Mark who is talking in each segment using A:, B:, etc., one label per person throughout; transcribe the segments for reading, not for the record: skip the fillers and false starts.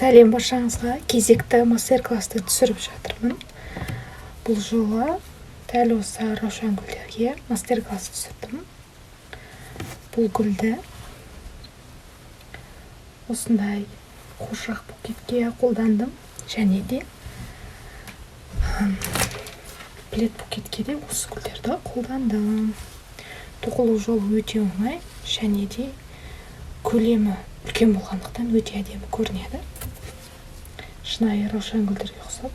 A: Сәлем баршаңызға! Кезекті мастер-классты түсіріп жатырмын. Бұл жолы дәл осы раушан гүлдерге мастер-класс түсірдім. Бұл гүлді осындай қуыршақ букетке қолдандым және де плед букетке де осы гүлдерді қолдандым. Тоқылу жолы өте оңай және де көлемі үлкен болғандықтан өте әдемі көрінеді. Шынайы раушан гүлдерге ұқсап.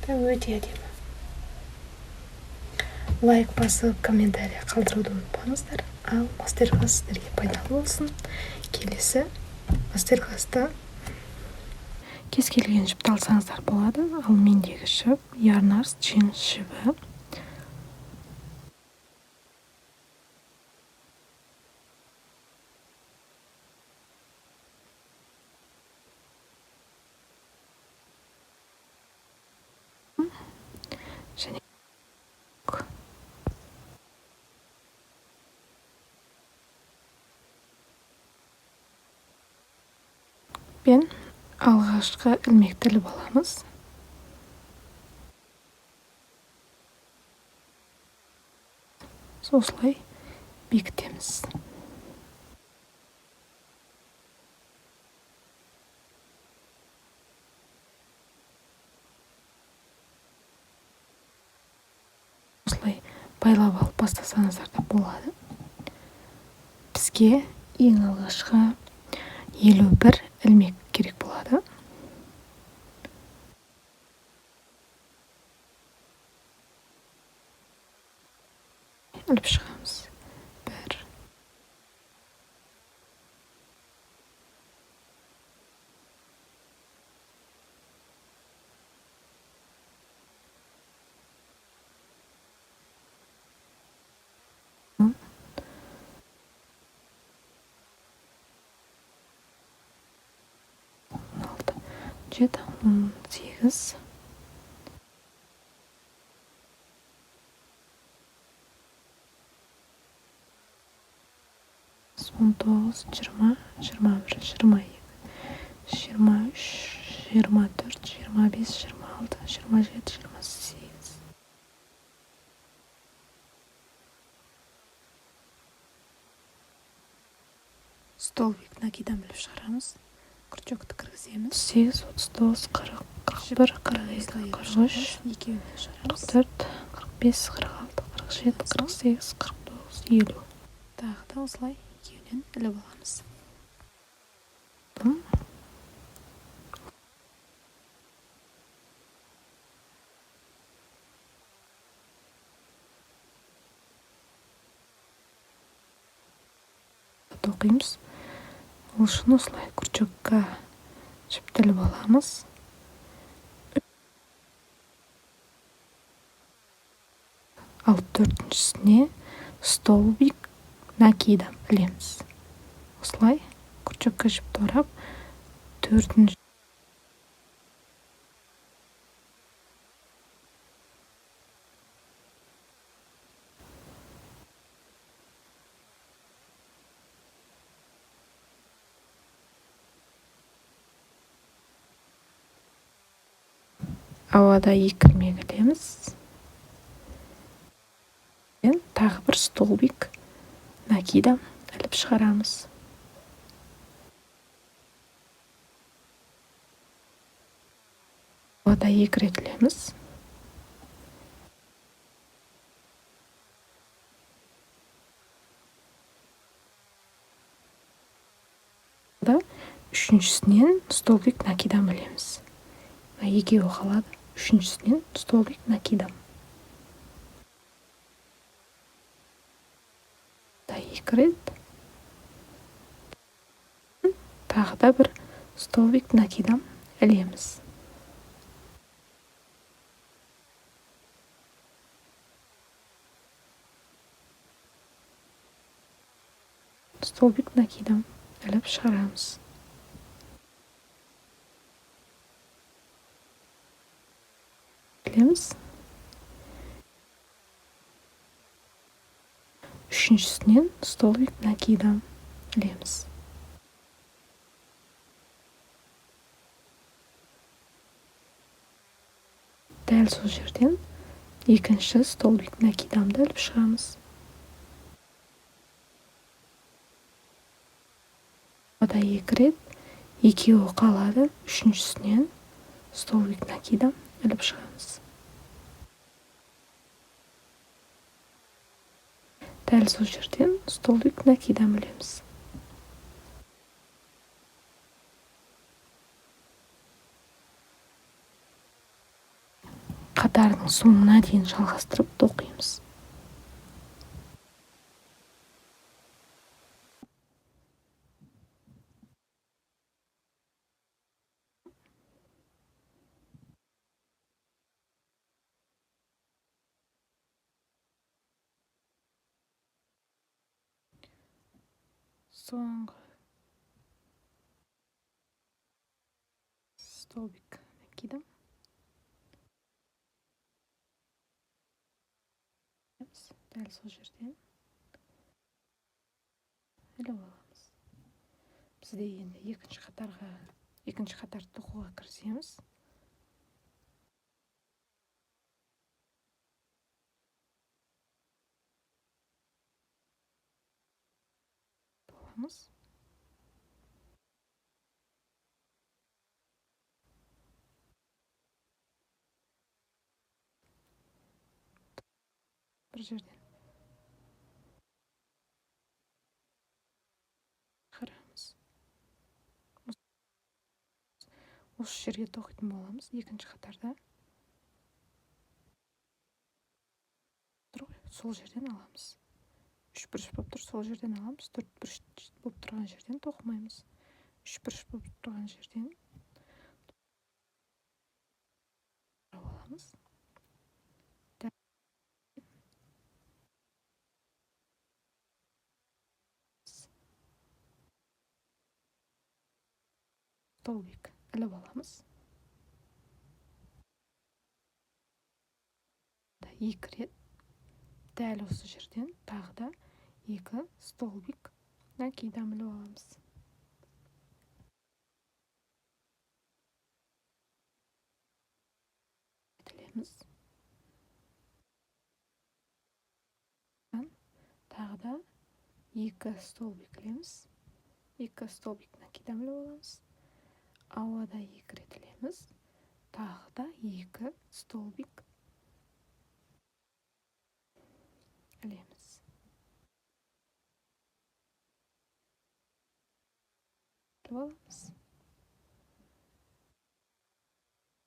A: Өте әдемі. Лайк басып, комментарий қалдыруды ұмытпаңыздар. Ал мастер-класс сіздерге пайдалы болсын. Келесі мастер-класста кез келген жіпті алсаңыздар болады. Ал мендегі жіп Yarnars Jeans жібі. Және пен алғашқы ілмекті іліп аламыз. Осылай бекітеміз. Осылай байлап алып бастасаңыздар да болады. Бізге ең алғашқы 51 ілмек керек болады. Іліп шығамыз. 1 16, 17, 18, 19, 20, 21, 22, 23, 24, 25, 26, 27, 28. Столбик накидом іліп шығарамыз. Крючокты кіргіземіз. 8, 39, 40, 41, 42, 43, 44, 45, 46, 47, 48, 49, 50. Тағы да осылай екеуінен іліп аламыз. Тоқимыз. Ол үшін осылай крючокқа жіпті іліп аламыз. Ал төртіншісіне столбик накидом ілеміз. Осылай крючокқа жіпті орап, төртінші ауада екі ілмек ілеміз. Тағы бір столбик накидом іліп шығарамыз. Ауада екі рет ілеміз. Үшіншісінен столбик накидом ілеміз. Екеуі қалады. Үшіншісінен столбик накидом. Екі рет. Тағы да бір столбик накидом ілеміз. Столбик накидом іліп шығарамыз. Ілеміз. Үшіншісінен столбик накидом ілеміз. Дәл сол жерден екінші столбик накидамды іліп шығамыз. Ауада 2 рет, екеуі қалады, үшіншісінен столбик накидам іліп шығамыз. Дәл сол жерден столбик накидам ілеміз. Қатардың соңына дейін жалғастырып тоқимыз. Соңғы столбик накидам. Дәл сол жерден іліп аламыз. Бізде енді екінші қатарды тоқуға кірісеміз. Боламыз. Бір жерден қарамыз. Осы жерге тоқитын боламыз. Екінші қатарда сол жерден аламыз. Үш бұрыш болып тұр, сол жерден аламыз. Төрт бұрыш болып тұрған жерден тоқымаймыз. Үш бұрыш болып тұрған жерден аламыз. Столбик іліп аламыз. 2 рет дәл осы жерден тағы да 2 столбик накидам іліп аламыз. Ілеміз. Тағы да 2 столбик ілеміз. 2 столбик накидам іліп аламыз. Ауада 2 рет ілеміз. Тағы да 2 столбик ілеміз. Іліп аламыз.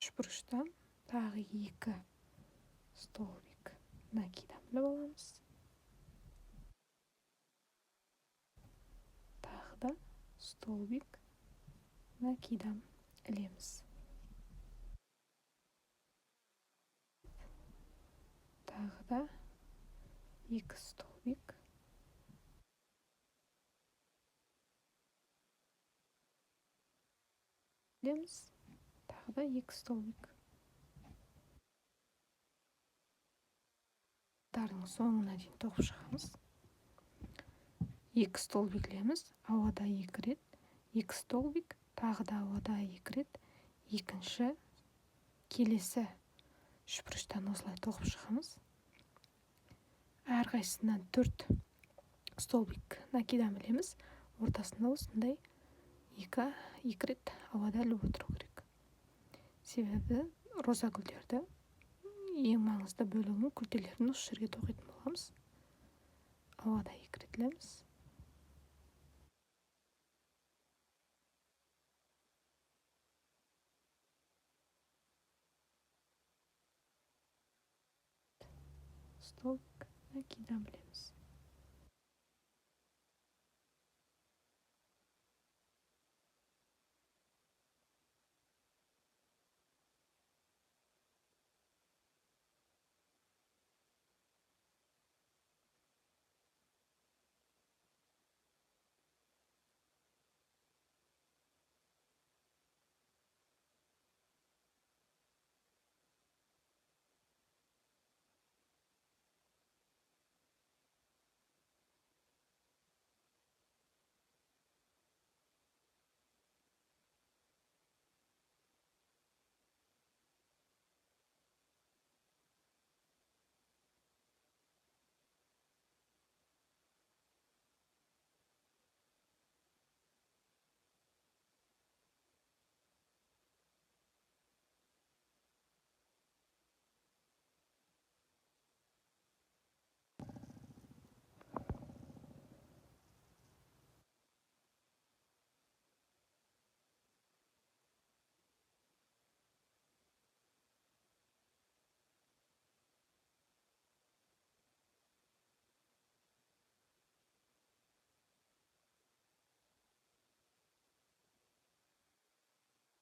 A: Үш бұрыштан тағы 2 столбик накидам іліп аламыз. Тағы да столбик накидам ілеміз. Тағы да 2 столбик ілеміз. Тағы да 2 столбик. Қатардың соңына дейін тоқып шығамыз. 2 столбик ілеміз. Ауада 2 рет, 2 столбик, тағы да ауада 2 рет, екінші келесі үш бұрыштан осылай тоқып шығамыз. Әрқайсысынан 4 столбик накидам ілеміз. Ортасында осындай 2 рет ауада іліп отыру керек. Себебі роза гүлдерді ең маңызды бөлігін күлтелерін осы жерге тоқитын боламыз. Ауада 2 рет ілеміз. Столбик накидам ілеміз.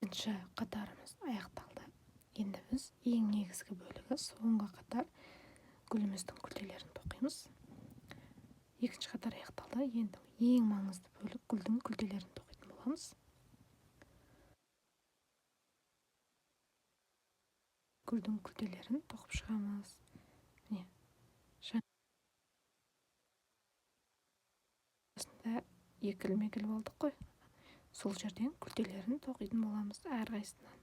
A: Екінші қатарымыз аяқталды. Енді біз ең негізгі бөлігі соңғы қатар гүліміздің күлтелерін тоқимыз. Екінші қатар аяқталды. Енді ең маңызды бөлік гүлдің күлтелерін тоқитын боламыз. Гүлдің күлтелерін тоқып шығамыз. Міне, жаңасында екі ілмек іліп алдық қой. Сол жерден күлтелерін тоқитын боламыз әрқайсысынан.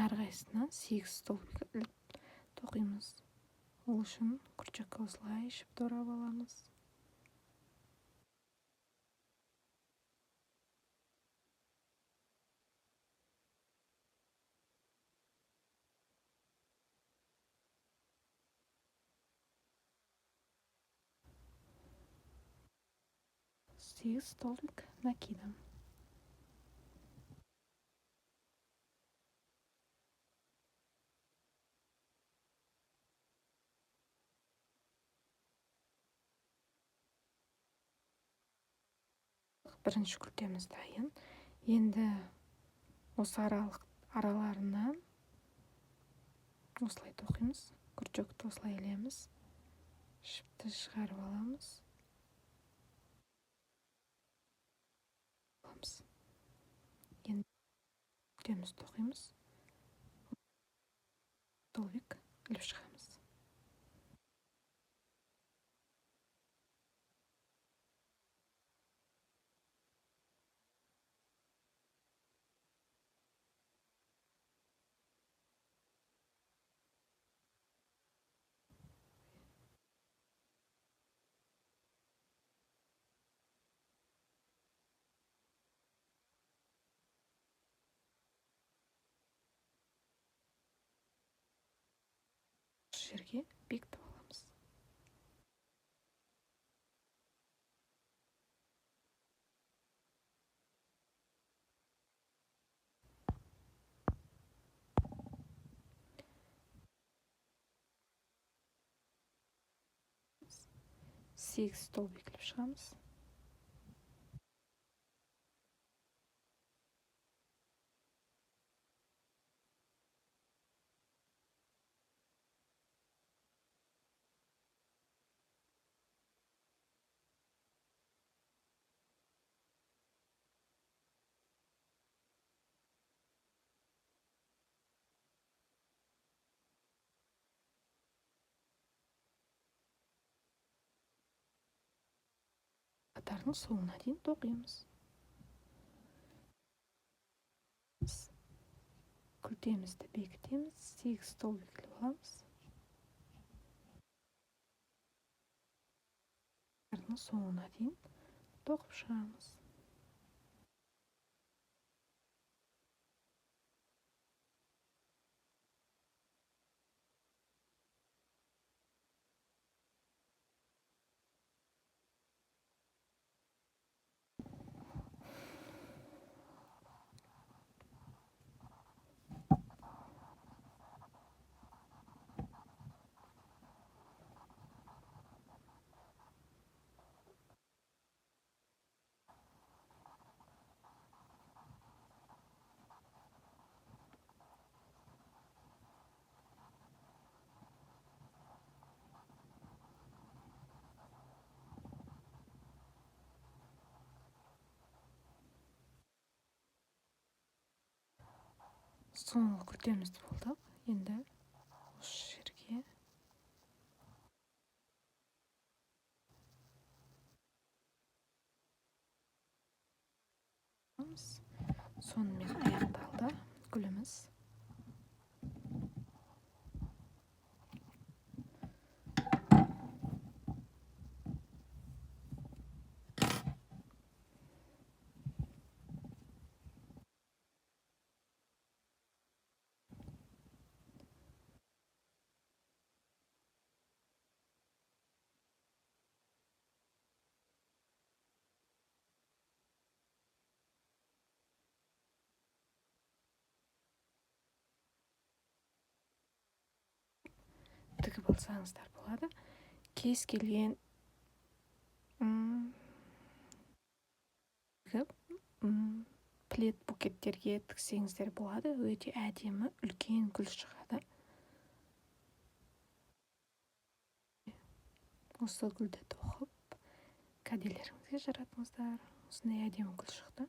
A: Әрқайсысынан 8 столбик іліп тоқимыз. Ол үшін крючокқа осылай жіпті орап аламыз. 8 столбик накидом. Бірінші күлтеміз дайын. Енді осы араларынан осылай тоқимыз. Крючокты осылай ілеміз. Жіпті шығарып аламыз. Енді күлтемізді тоқимыз. Столбик іліп шығамыз. Жерге бекітіп аламыз. 8 столбик іліп шығамыз. Қатардың соңына дейін тоқимыз. Күлтемізді бекітеміз, 8 столбик іліп аламыз. Қатардың соңына дейін тоқып шығамыз. Соңғы күлтемізді болдық. Енді осы жерге сонымен аяқталды гүліміз. тігіп алсаңыздар болады. Кез келген тігіп, плед, букеттерге тіксеңіздер болады. Өте әдемі үлкен гүл шығады. Осы гүлді тоқып, кәделеріңізге жаратыңыздар. Осындай әдемі гүл шықты.